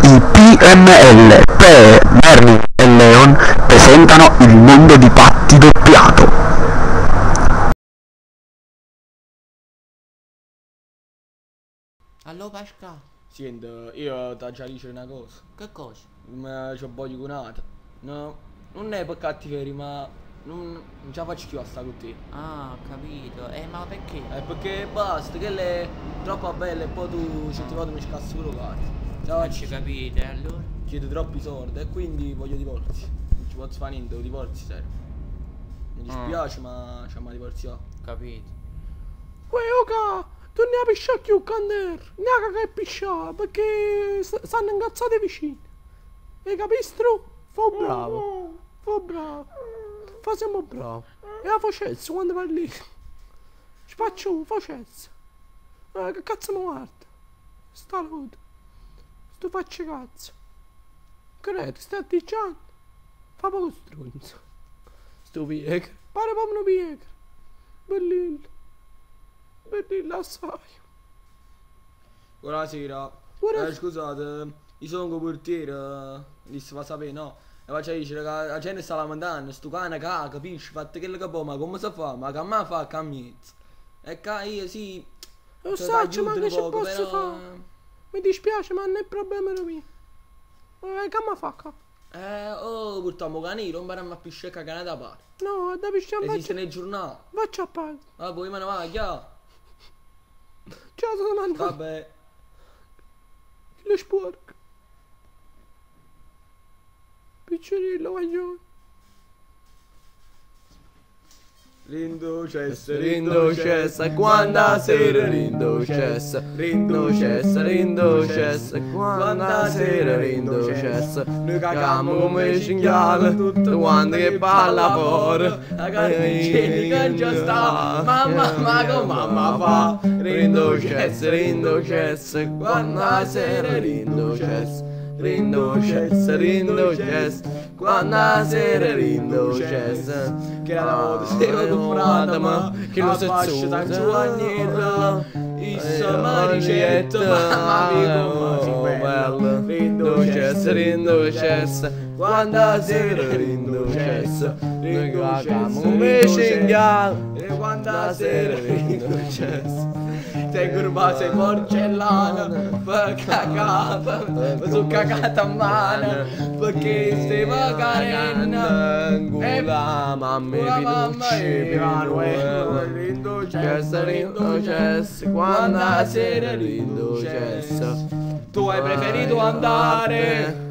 I PML, Pee, Merlin e Leon presentano Il mondo di Patty doppiato. Allò Pascà, Senti, io t'aggia dicere una cosa. che cosa? Ma c'ho voglio con un'altra. No, non è per cattiveria, ma non ce la faccio più a stare con te. Ah, ho capito. Ma perché? È perché basta, che lei è troppo bella e poi tu certe volte mi scassi pure cazzo. Ce la Non faccio ci capite, allora? Chiedo troppi soldi e quindi voglio divorzio. Non ci posso fare niente, devo divorzi, serio. Mi dispiace, ma ci abbiamo divorziato. Capito. Uè, oca, tu ne hai pisciato più, Cander. Neanche che piscià, perché stanno incazzati vicini. E capistro? Fa bravo. Fa bravo. Fa sempre bravo. E la facezza quando va lì. Spaccio, facezza. Che cazzo mi guarda? Sta ludo. Sto faccio cazzo. Credo, stai atteggiando. Fa poco stronzo. Sto piegro. Pare proprio un piegro. Bellino. Bellino assai. Buonasera. Buonasera. Scusate, io sono un portiere, mi si fa sapere, no? E faccio dicere che la gente sta lamentando, sto cane caga, capisci? Fate quello che può, ma come si fa? Ma che mi fa cammiezza? E ca io sì. Lo te so, ma t'aiuto che un ci poco, posso però, fare? Mi dispiace, ma non è problema mio. Che mi fa qua? Oh, portiamo canino, non parliamo a pisciare cagare da parte. No, da pisciare Esiste faccio, nel giornale. faccio a parte. Vabbè, io me ne vado, chiaro. Ce la sono mandato. Vabbè. Lo sporco. Picciolillo, voglio. Rindo cessa, Rindo cessa, quando sera rindo cessa, rindo cessa, rindo cessa, quando sera rindo cessa, Noi cagamo come cinghiale, tutto quanto che parla fuori, La carta igienica già sta, mamma ma come mamma fa, rindo cessa, rindo cessa, quando sera rindo cessa, rindo cessa, rindo cessa, quando sera rindo cessa, Che era la volta stava comprata, ma che lo a fascia San Giovannino, Insomma ricetta, mamma mia come si bella, rindo cessa, rindo cessa, quando sera rindo cessa, noi cagamo come cinghiale, E quando la sera sera rindo cessa. Sei curva, sei porcellana, per cagata, mi sono cagata a mano, perché stava carena. Gula, mamma La mamma Pinucci, Emanuele, rindo Cessa, rindo cessa, quando la sera rindo cessa. Tu hai preferito andare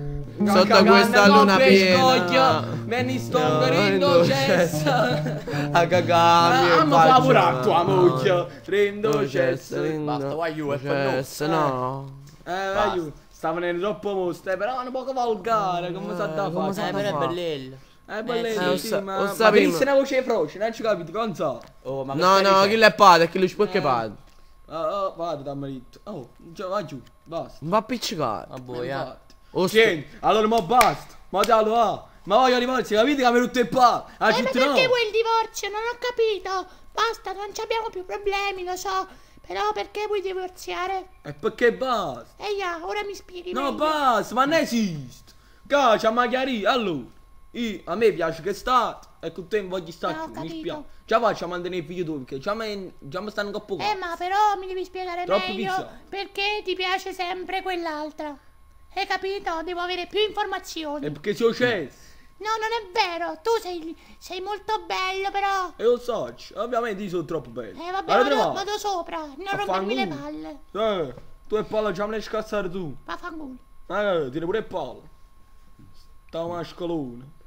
Sotto questa luna piena. Me ne sto rindo cessa. A cagarmi Ah, e ma fa faccio- pure a tua moglie. Rindo Cessa, cessa. rindo Basta, vai giù, e fai no. cessa, no. Vai giù. Stava nel troppo mostro, però è un poco volgare, come sa da come fare? sa Però è fa? bellello. Bellino, Eh, lo sì, sa- ma lo ma sapevo. disse una voce froce, non ci capito, non so. Oh, ma che No, stai no, dicendo? chi l'è padre, chi lo sporco è padre. Oh, oh, vado da marito. Oh, già, va giù, basta. Va appiccicato. Ma boh, ya. Infatti. Oh, Senti, allora mo basta. Ma te lo va. Ma voglio divorzio, capite che mi rotto il pa. Ah, Ma perché vuoi il divorzio? Non ho capito. Basta, non ci abbiamo più problemi, lo so. Però perché vuoi divorziare? E perché basta? Ehi, ya, ora mi spieghi No, meglio. basta, ma non esiste. Caccia, ma chiarì, allora. Io, a me piace che state e con te non voglio stare No, ho più, mi capito. spiace. Già faccio a mantenere il figlio tuo, perché già mi stanno un po' Ma però mi devi spiegare Troppo meglio pizza. perché ti piace sempre quell'altra. Hai capito? Devo avere più informazioni. E perché se c'è. No, non è vero. Tu sei molto bello, però. E lo so, ovviamente io sono troppo bello. Vabbè, Allora, vado, va. vado sopra. Non rompermi le palle. Tu e palla già me le scassare tu. Vaffanculo. Tieni pure palla. Sta mascolone.